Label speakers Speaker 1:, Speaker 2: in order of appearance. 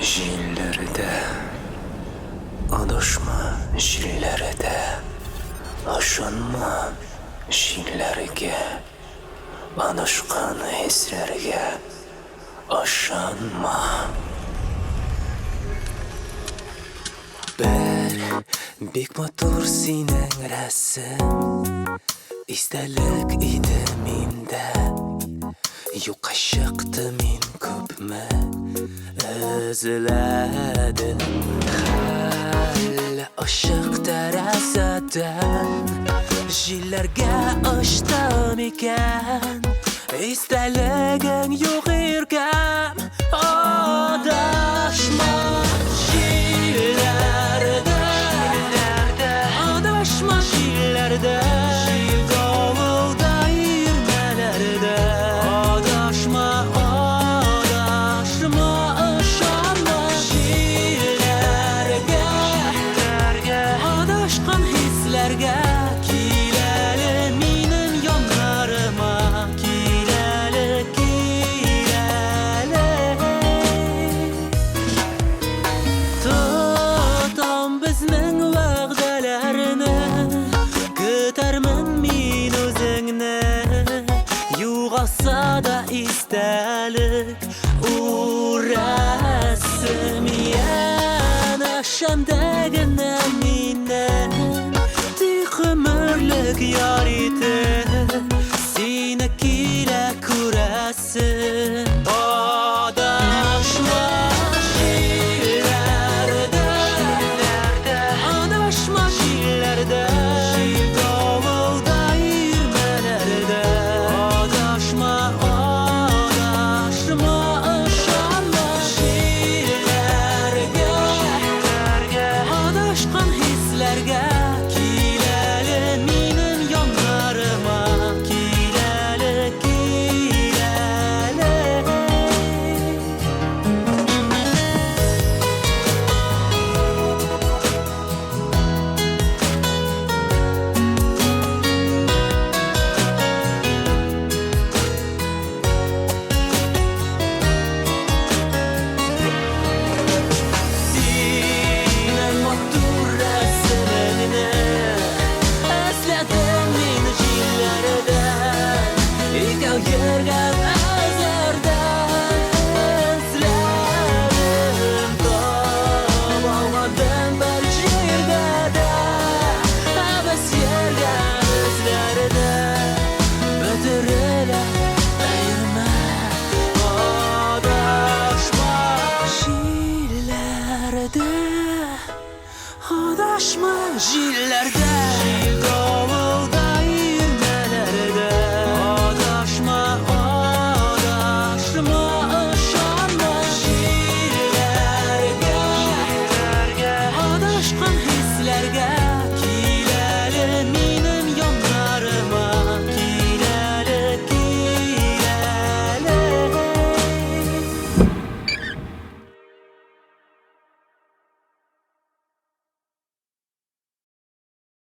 Speaker 1: Җилләрдә адашма, җилләрдә ышанма, җилләргә адашкан хисләргә ышанма. Бер бик матур синең рәсем Истәлек иде миндә. Юкка чыкты, мин күпме эзләдем. Хәл ачык тәрәзәдән Җилләргә очты микән Истәлегең юк, иркәм? Адашма җилләрдә, адашма җилләрдә, Җил-давылда, ирмәләрдә. Адашма, адашма, ышанма җилләргә, адашкан хисләргә. Кил әле минем яннарыма, кил әле, кил әле. Тотам безнең вәгъдәләрне, көтәрмен мин үзеңне. Югалса да истәлек, үрәсем янәшәмдә генә минем. Тик гомерлек яр итеп, сине килә күрәсем.